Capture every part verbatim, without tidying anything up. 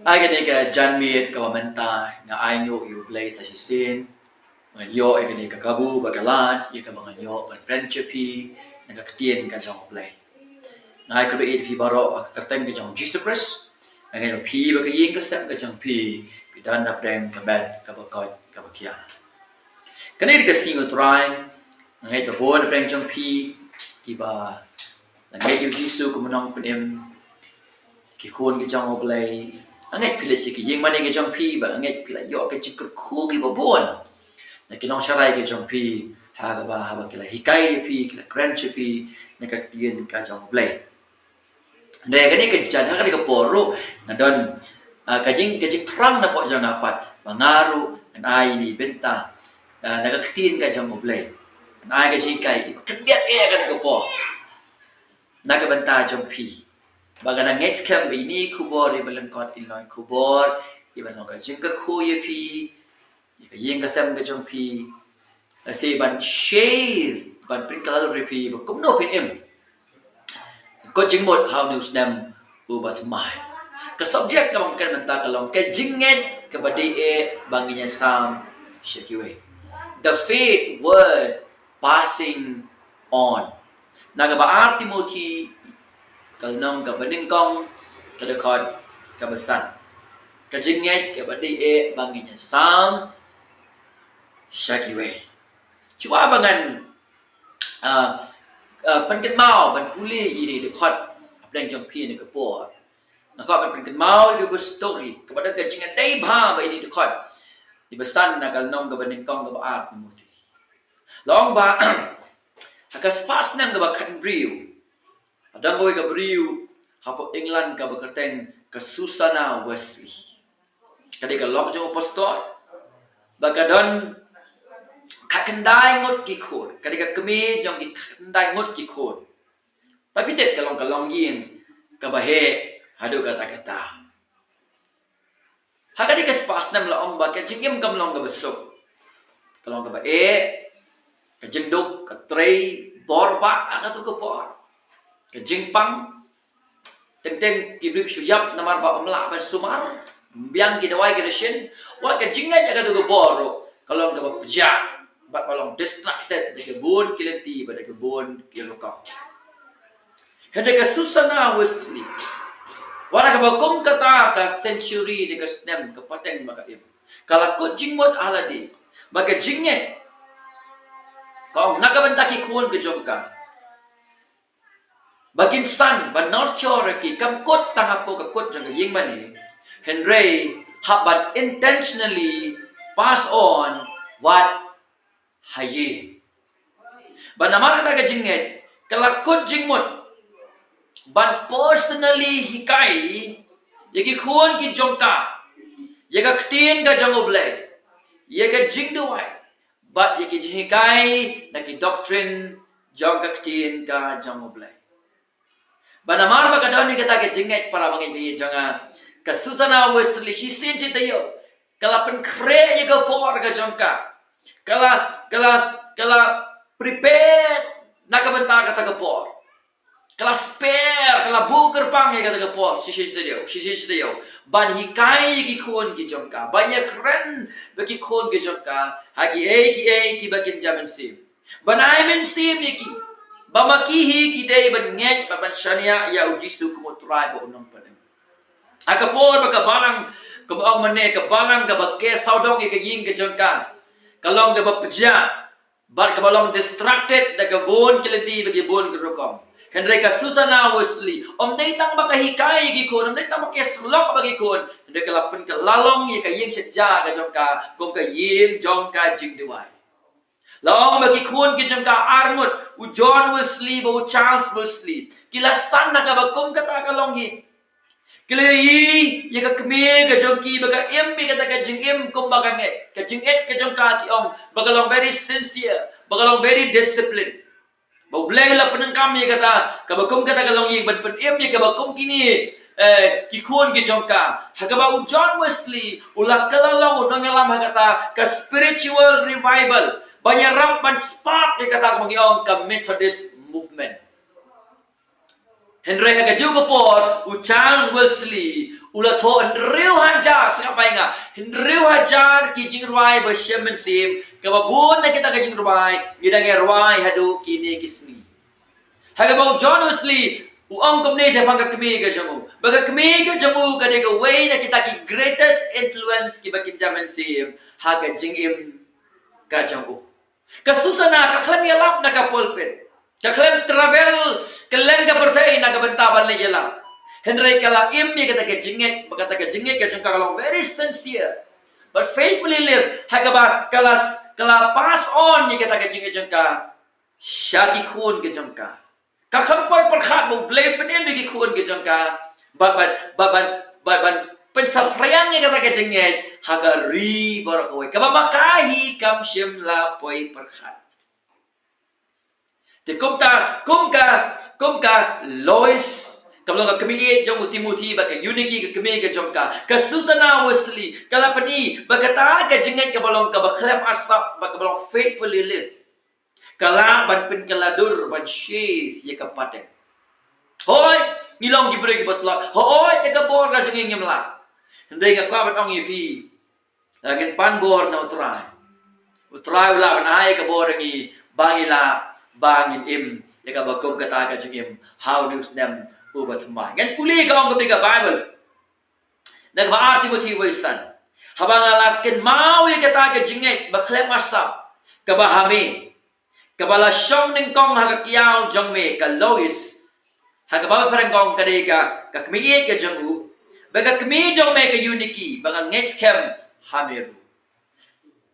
Ai kane ka janmiet kaba mynta nga ai nguh ïa U Blei sa shisien. Ngan ïoh ïa kane ka kabu bad ka lad ïa kaba ngan ïoh ban pyrshah phi na ka ktien ka jong U Blei. Nga ai khublei ïa phi baroh ha ka kyrteng ka jong Jisu Khrist. Nga ngeit ba phi bad ka ïing ka sem ka jong phi phi don na pdeng ka met kaba koit kaba khiah. Kane ka sngi U Trai, nga ngeit ba bun na pdeng jong phi kiba la ngeit ïa U Jisu kum u nongpynim, ki khun ki jong U Blei. Nga ngeit phi la shu ki ïing mane ki jong phi ba nga ngeit phi la ïoh ka jingkyrkhu kiba bun na ki nongsharai ki jong phi, ha kaba haba ki la hikai ïa phi, ki la kren sha phi na ka ktien ka jong U Blei. Hynrei kane ka jingjan ha kane ka por ruh nga don, ah, ka jing, ka jingthrang na pdeng jong nga pat ba nga ruh ngan ai ïa i bynta, ah, na ka ktien ka jong U Blei. Ngan ai ka jinghikai ba khyndiat eh ha kane ka por na ka bynta jong phi. Ba nga ngeit skhem ba ine i khubor iba lyngkot in long i khubor iba long ka jingkyrkhu ïa phi, ïa ka ïing ka sem ka jong phi, lane ban share, ban pynkylla ïa phi ba kumno phin im. Kut jingmut ha une u snem uba thymmai. Ka subject kaba nga kren mynta ka long ka jingngeit kaba dei eh ba ngin ïasam sha kiwei. The faith worth passing on. Na kaba ar Timothi ka lynnong kaba nyngkong ka dkhot kaba san. Ka jingngeit kaba dei eh ba ngin ïasam sha kiwei. Shuwa ba ngan, ah, ah, pynkynmaw ban pule ïa ine i dkhot hapdeng jong phi ha kane ka por, nga kwah ban pynkynmaw ïa ka story kaba don ka jingïadei bha bad ine i dkhot iba san na ka lynnong kaba nyngkong kaba ar Timothi. Long ba ha ka spah snem kaba khatbriew, la don kawei ka briew hapoh England kaba kyrteng ka Susanna Wesley. Ka dei ka lok jong u pastor bad ka don khatkhyndai ngut ki khun. Ka dei ka kmie jong ki khatkhyndai ngut ki khun. Ba phi tip ka long ka longïing kaba heh haduh katta katta. Ha ka dei ka spah snem la ong ba ka jingim kam long kaba suk. Ka long kaba eh, ka jingduk ka trei bor bha ha katu ka por. Ka jingpang, teng teng ki briew ki shu ïap namar ba ym lah ban sumar, ym biang ki dawai ki dashin. Wat ka jingngeit ha katu ka por ruh ka long kaba pjah bad ba long distracted da ki bun ki lynti bad da ki bun ki rukom. Hynrei ka Susanna Wesley, wat la kaba kum kata ka century ne ka snem ka pateng ba ka im, ka la kut jingmut ha lade bad ka jingngeit, ka ong na ka bynta ki khun ki jong ka, ba kin san, ba nurture ki, kam kut tang hapoh ka kut jong ka ïing mane, hynrei hap ban intentionally pass on wat ha ïing. Bad namar kata ka jingngeit ka la kut jingmut ban personally hikai ïa ki khun ki jong ka ïa ka ktien ka jong U Blei, ïa ka jingduwai bad ïa ki jinghikai na ki doctrine jong ka ktien ka jong U Blei. Bad namar ba ka don ïa kata ka jingngeit, para bangeit ba ïeit jong nga, ka Susanna Wesley shisien shi taïew ka la pynkhreh ïa ka por ka jong ka. Ka la, ka la, ka la prepare na ka bynta kata ka por. Ka la spare, ka la buh kyrpang ïa kata ka por shisien shi taïew, shisien shi taïew, ban hikai ïa ki khun ki jong ka, ban ïakren bad ki khun ki jong ka ha kiei kiei kiba kin jia mynsiem. Ban ai mynsiem ïa ki ba ma ki hi ki dei ban ngeit bad ban shaniah ïa U Jisu kum U Trai bad U Nongpynim. Ha ka por ba ka balang, kum ong mynne, ka balang kaba keh sawdong ïa ka ïing ka jong ka, ka long kaba pjah bad kaba long distracted da ka bun ki lynti bad ki bun ki rukom. Hynrei ka Susanna Wesley, ym dei tang ba ka hikai ïa ki khun, ym dei tang ba ka ïasyllok bad ki khun, hynrei ka la pynkylla long ïa ka ïing shetja ka jong ka kum ka ïing jong ka jingduwai. La ong ba ki khun ki jong ka ar ngut, u John Wesley bad u Charles Wesley, ki la san ha kaba kum kata ka longïing. Ki la ïohi ïa ka kmie ka jong ki ba ka im ïa kata ka jingim kumba ka ngeit. Ka jingngeit ka jong ka, ki ong, ba ka long very sincere, ba ka long very disciplined. Ba U Blei u la pyndonkam ïa kata kaba kum kata ka longïing ban pynim ïa kaba kum kine, eh, ki khun ki jong ka. Ha kaba u John Wesley u la kylla long u nongïalam ha kata ka spiritual revival ban ïarap ban spark ïa kata kaba ngi ong ka Methodist movement. Hynrei ha kajuh ka por u Charles Wesley U la thoh hynriew hajar, sngap bha ïa nga, hynriew hajar ki jingrwai ba shem mynsiem, kaba bun na kita ki jingrwai ngi dang ïa rwai haduh kine ki sngi. Ha kaba u John Wesley u ong kumne shaphang ka kmie ka jong u, ba ka kmie ka jong u ka dei kawei na kita ki greatest influence kiba kynja mynsiem ha ka jingim ka jong u. Ka Susana ka khlem ïalap na ka pulpit, ka khlem travel kylleng ka pyrthei na ka bynta ban leit ïalap. Hynrei ka la im ïa kata ka jingngeit, ba kata ka jingngeit ka jong ka ka long very sincere but faithfully live, ha kaba ka la, ka la pass on ïa kata ka jingngeit jong ka sha ki khun ka jong ka. Ka khlem poi pyrkhat ba U Blei u pynim ïa ki khun ka jong ka, bad, bad, bad, bad, bad ban pynsaphriang ïa kata ka jingngeit ha ka ri baroh kawei, kaba ma ka hi kam shym la poi pyrkhat. Te kumta, kum ka, kum ka Lois, kaba long ka kmie ïeit jong u Timothy, bad ka Eunike ka kmie ka jong ka, ka Susana Wesley, ka la pyni ba kata ka jingngeit kaba long kaba khlem arsap, bad kaba long faithfully live, ka lah ban pynkylla dur ban shit ïa ka pateng. Hooid, ngi long ki briew kiba tlot. Hooid, ïa ka bor ka jong ngi ngim lah. Hynrei nga kwah ban ong ïa phi, lada ngin pan bor na U Trai, U Trai u lah ban ai ïa ka bor ïa ngi ba ngi lah, ba ngin im ïa kaba kum kata ka jingim ha une u snem uba thymmai. Ngan pule ka ong kumne ka Baibl. Na kaba ar Timothy wei san. Haba nga la kynmaw ïa kata ka jingngeit ba khlem arsap kaba ha me, kaba la shong nyngkong ha ka kiaw jong me, ka Lois, ha kaba phareng ka ong ka dei ka, ka kmie ïeit ka jong u, bad ka kmie jong me ka Eunike, ba nga ngeit skhem ha me ruh.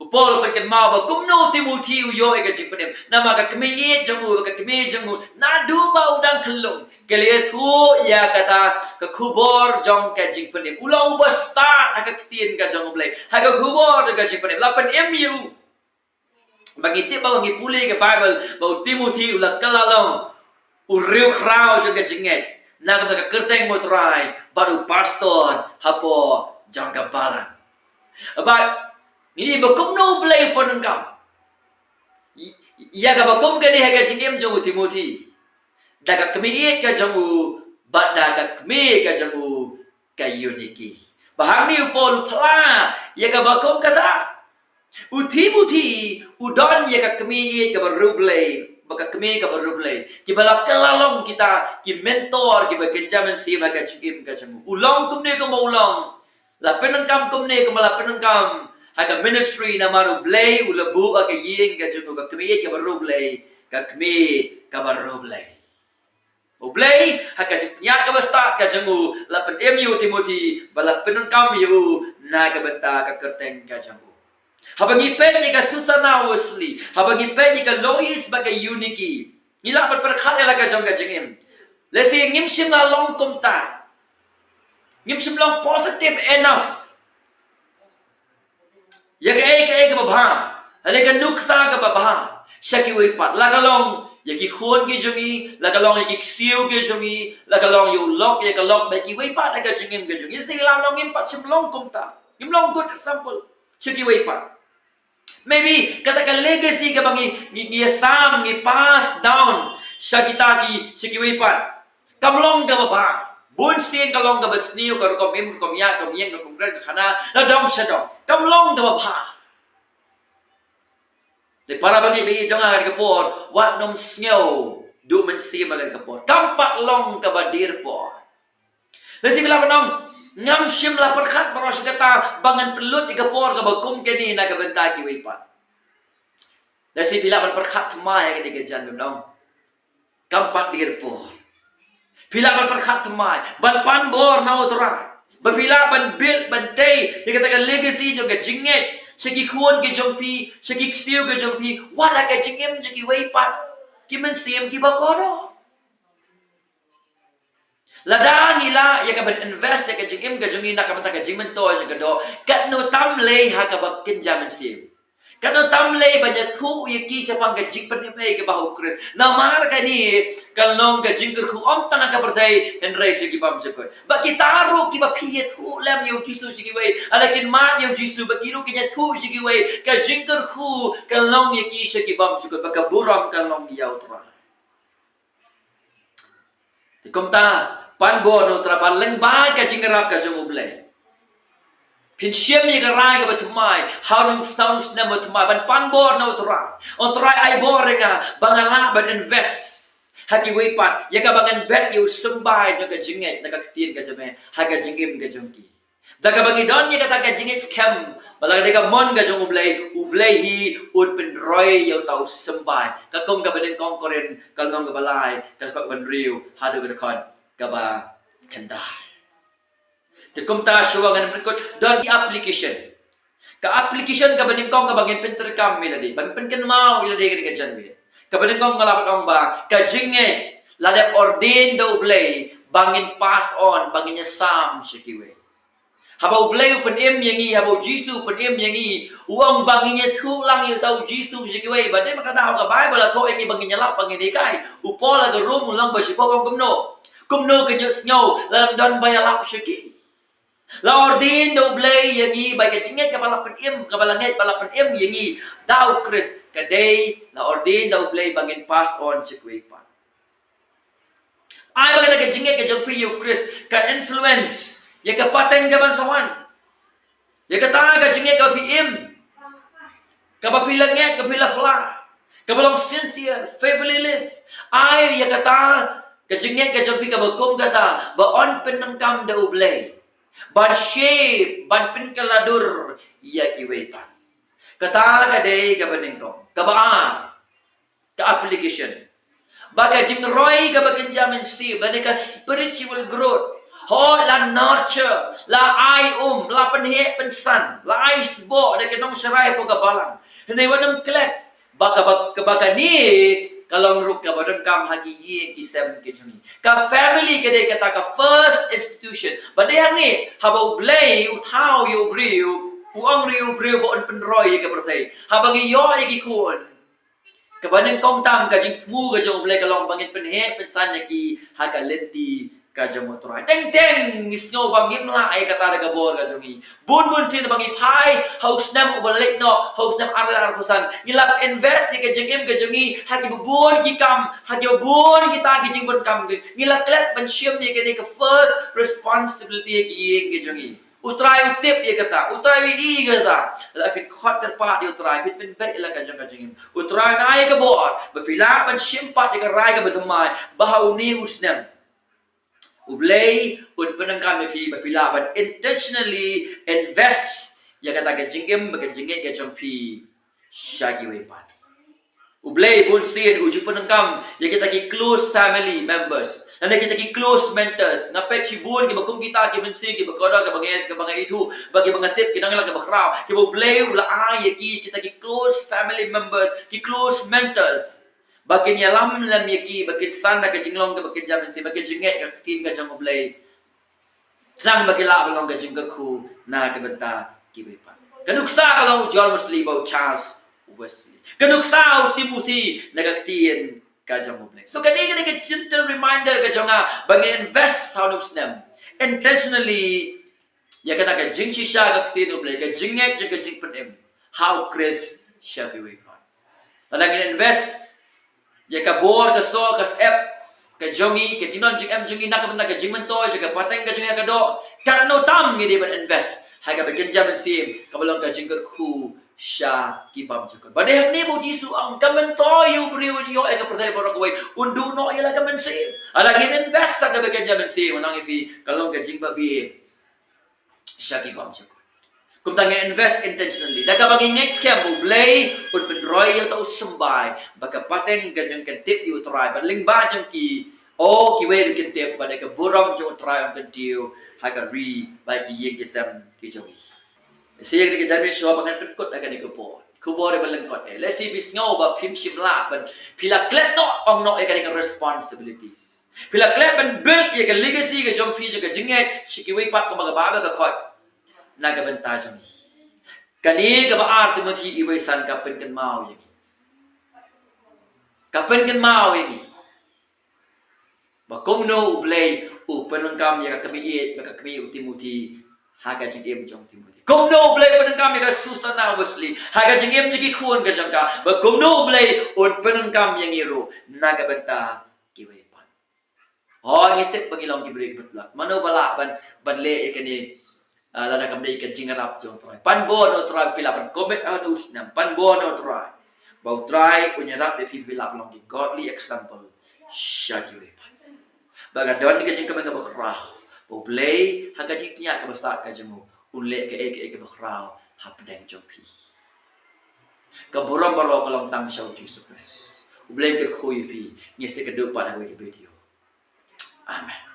U Paul u pynkynmaw ba kumno u Timothy u ïoh ïa ka jingpynim. Namar ka kmie ïeit jong u, ka kmie jong u, naduh ba u dang khyllung, ka la ïathuh ïa kata ka khubor jong ka jingpynim. U long uba stad ha ka ktien ka jong U Blei, ha ka khubor jong ka jingpynim. La pynim ïa u. Ba ngi tip, ba ngi pule ka Baibl, ba u Timothy u la kylla long u riewkhraw jong ka jingngeit na ka bynta ka kyrteng U Trai, bad u pastor hapoh jong ka balang. Bad ngi ïohi ba kumno U Blei u pyndonkam ïa kaba kum kane ha ka jingim jong u Timothy, da ka kmie ïeit ka jong u, bad da ka kmie ka jong u, ka Eunike. Ba hangne u Paul u phla ïa kaba kum kata. U Timothy u don ïa ka kmie ïeit kaba riewblei, bad ka kmie kaba riewblei, kiba la kylla long kita ki mentor kiba kynja mynsiem ha ka jingim ka jong u. U long kumne kumba u long, la pyndonkam kumne kumba la pyndonkam ha ka ministry, namar U Blei u la buh ha ka ïing ka jong u ka kmie ïeit kaba riewblei, ka kmie kaba riewblei. U Blei ha ka jingpynïaid kaba stad ka jong u la pynim ïa u Timothy, bad la pyndonkam ïa u na ka bynta ka kyrteng ka jong u. Haba ngi peit ïa ka Susanna Wesley, haba ngi peit ïa ka Lois bad ka Eunike, ngi lah ban pyrkhat ïa la ka jong ka jingim. Lehse ngim shym la long kumta. Ngim shym long positive enough ïa kaei kaei kaba bha, lane ka nuksa kaba bha sha kiwei pat. La ka long ïa ki khun ki jong ngi, la ka long ïa ki ksiew ki jong ngi, la ka long ïa u lok ïa ka lok bad kiwei pat ha ka jingim ka jong ngi. Lehse ngi lah long ngim pat shym long kumta. Ngim long good example sha kiwei pat. Maybe kata ka legacy kaba ngi, ngi, ngi ïasam, ngi pass down sha kita ki, sha kiwei pat, kam long kaba bha. Bun sien ka long kaba sniew, ka rukom im, rukom ïaid, rukom ïeng, rukom kren, ka khana na dong sha dong. Kam long kaba bha. Te para bangeit baieit jong nga ha kane ka por, wat nym sngew duh mynsiem ha kane ka por. Kam pat long kaba dier por. Lehse phi lah ban ong, ngam shym la pyrkhat baroh shi katta ba ngan pynlut ïa ka por kaba kum kane na ka bynta kiwei pat. Lehse phi lah ban pyrkhat thymmai ha kane ka jan, ban ong, kam pat dier por. Phi lah ban pyrkhat thymmai, ban pan bor na U Trai, ba phi lah ban build, ban tei ïa kata ka legacy jong ka jingngeit sha ki khun ki jong phi, sha ki ksiew ki jong phi, wat ha ka jingim jong kiwei pat ki mynsiem kiba kordor. Lada ngi lah ïa ka ban invest ïa ka jingim ka jong ngi na ka bynta ka jingmyntoi jong ka doh, katno tam lei ha kaba kynja mynsiem. Katno tam lei ban ïathuh ïa ki shaphang ka jingpynim ei kaba ha U Khrist. Namar kane kan long ka jingkyrkhu ym tang ha ka pyrthei hynrei sha ki bymjukut. Bad kita ruh kiba phi ïathuh lem ïa U Jisu sha kiwei, lada kin mad ïa U Jisu, bad ki ruh kin ïathuh sha kiwei, ka jingkyrkhu kan long ïa ki sha ki bymjukut, bad ka burom kan long ïa U Trai. Te kumta, Pan bor na u Trai, ban lyngba ka jingïarap ka jong u Blei. Phin shim ïa ka rai kaba thymmai ha u snem, snem ba thymmai ban pan bor na u Trai. U Trai ai bor ïa nga ba ngan lah ban invest ha kiwei pat ïa kaba ngan bet ïa u symbai jong ka jingngeit na ka ktien ka jong me ha ka jingim ka jong ki. Da kaba ngi don ïa kata ka jingngeit skhem ba lada ka mon ka jong u Blei, u Blei hi un pynroi ïa uta u symbai. Ka kum kaba nyngkong Korinth ka lynnong kaba lai, ka dkhot kaba hynriew haduh ka dkhot kaba khyndai. Te kumta shuwa ngan pynkut, don ki application. Ka application kaba nyngkong kaba ngin pyntreikam ïa lade, ba ngin pynkynmaw ïa lade kane ka janmiet. Kaba nyngkong nga la ban ong ba ka jingngeit la dep ordain da u Blei ba ngin pass on, ba ngin ïasam sha kiwei. Haba u Blei u pynim ïa ngi, haba u Jisu u pynim ïa ngi, u ong ba ngin ïathuh lang ïa uta u Jisu sha kiwei. Ba dei ma ka daw ka Baibl la thoh ïa ngi ba ngin ïalap, ba ngin hikai. U Paul ha ka Rom u lynnong ba shiphew u ong kumno? Kumno kin ïohsngew lada ym don ba ïalap sha ki? La ordain da u Blei ïa ngi ba ka jingngeit kaba la pynim, kaba la ngeit ba la pynim ïa ngi da u Khrist, ka dei la ordain da u Blei ba ngin pass on sha kiwei pat. Ai ba kata ka jingngeit ka jong phi ïa u Khrist kan influence ïa ka pateng kaban sa wan. Ïa kata ka jingngeit kaba phi im, kaba phi la ngeit, kaba phi la phla, kaba long sincere, faithfully live. Ai ïa kata ka jingngeit ka jong phi kaba kum kata ba yn pyndonkam da u Blei ban shape, ban pynkylla dur ïa kiwei pat. Kata ka dei kaba nyngkong. Kaba ar, ka application. Ba ka jingroi kaba kynja mynsiem, lane ka spiritual growth, hooid la nurture, la ai um, la pynheh pynsan, la ai sboh da ka nongsharai hapoh ka balang. Hynrei wat nym klet ba kaba, kaba kane ka long ruh kaba donkam ha ki ïing ki sem ki jong ngi. Ka family ka dei kata ka first institution. Ba dei hangne haba u Blei u thaw ïa u briew, u ong ruh ïa u briew ba un pynroi ïa ka pyrthei. Haba ngi ïoh ïa ki khun, kaba nyngkong tam ka jingthmu ka jong u Blei ka long ba ngin pynheh pynsan ïa ki ha ka lynti ka jong u Trai. Teng teng ngi sngew ba ngim lah ïa kata da ka bor ka jong ngi. Bun bun sien ba ngi phai ha u snem uba leit noh, ha u snem ar hajar arphew san, ngi la invest ïa ka jingim ka jong ngi ha kiba bun ki kam, ha kiba bun kita ki jingbun kam. Ngi la klet ban shim ïa kane ka first responsibility ha ki ïing ki jong ngi. U Trai u tip ïa kata, u Trai u ïohi ïa kata. La phin khot kyrpad ïa u Trai, phin pynbeit ïa la ka jong ka jingim, u Trai un ai ka bor ba phi lah ban shim pat ïa ka rai kaba thymmai, ba ha une u snem u Blei un pyndonkam ïa phi ba phi lah ban intentionally invest ïa kata ka jingim bad ka jingngeit ka jong phi sha kiwei pat. U Blei bun sien u ju pyndonkam ïa kita ki close family members, lane kita ki close mentors. Nga peit shibun kiba kum kita ki mynsiem kiba kordor, kiba nga, kiba nga ithuh, ba kiba nga tip ki nang ïalap kiba khraw, kiba u Blei u la ai ïa ki kita ki close family members, ki close mentors, ba kin ïalam lem ïa ki, ba kin san da ka jinglong kaba kynja mynsiem, ba kin jingngeit ka ktien ka jong u Blei, khnang ba ki lah ban long ka jingkyrkhu na ka bynta kiwei pat. Ka nuksa ka long u John Wesley bad u Charles Wesley. Ka nuksa u Timothy na ka ktien ka jong u Blei. So kane, kane ka gentle reminder ka jong nga ba ngin invest ha une u snem intentionally ïa kata ka jingshisha ka ktien u Blei, ka jingngeit jong ka jingpynim ha u Khrist sha kiwei pat. Lada ngin invest ïa ka bor, ka soh, ka syep ka jong ngi, ka jingdon jingem jong ngi na ka bynta ka jingmyntoi jong ka pateng ka jong ngi ha ka doh, katno tam ngi dei ban invest ha kaba kynja mynsiem, kaba long ka jingkyrkhu sha ki bymjukut. Ba dei hangne ba u Jisu u ong, ka myntoi ïa u briew un ïoh ïa ka pyrthei baroh kawei, un duh noh ïa la ka mynsiem. Lada ngin invest ha kaba kynja mynsiem, nga ong ïa phi, ka long ka jingbabe sha ki bymjukut. Kumta ngin invest intentionally da kaba ngin ngeit skhem ba u Blei un pynroi ïa uta u symbai, ba ka pateng ka jong ngi kan tip ïa u Trai, bad lyngba jong ki, o, kiwei ruh kin tip ba da ka burom jong u Trai un kyntiew ha ka ri bad ki ïing ki sem ki jong ngi. Shisha ïa kane ka janmiet shuwa ba ngan pynkut ïa kane ka por, khubor ba lyngkot eh, lehse phi sngew ba phim shym lah ban, phi la klet noh, ong noh ïa kane ka responsibilities. Phi la klet ban build ïa ka legacy ka jong phi jong ka jingngeit sha kiwei pat, kumba ka Baibl ka khot, na ka bynta jong ngi. Kane kaba ar Timothy wei san ka pynkynmaw ïa ngi, ka pynkynmaw ïa ngi ba kumno u Blei u pyndonkam ïa ka kmie, ïa ka kmie u Timothy ha ka jingim jong u Timothy. Kumno u Blei u pyndonkam ïa ka Susanna Wesley ha ka jingim jong ki khun ka jong ka, ba kumno u Blei un pyndonkam ïa ngi ruh na ka bynta kiwei pat. Hooid, ngi tip ba ngi long ki briew ki patlak. Mano ba lah ban, ban leh ïa kane, ah, lada kam dei ka jingïarap jong U Trai. Pan bor na U Trai, phi lah ban commit ha u snem. Pan bor na U Trai. Ba U Trai un ïarap ïa phi, phi lah ban long ki godly example sha kiwei pat. Ba ka don ka jingkmen kaba khraw ba U Blei ha ka jingpynïaid kaba stad ka jong u, un leh kaei kaei kaba khraw hapdeng jong phi. Ka burom baroh ka long tang sha U Jisu Khrist. U Blei un kyrkhu ïa phi. Ngin sa ïakynduh pat ha kawei ka video. Amen.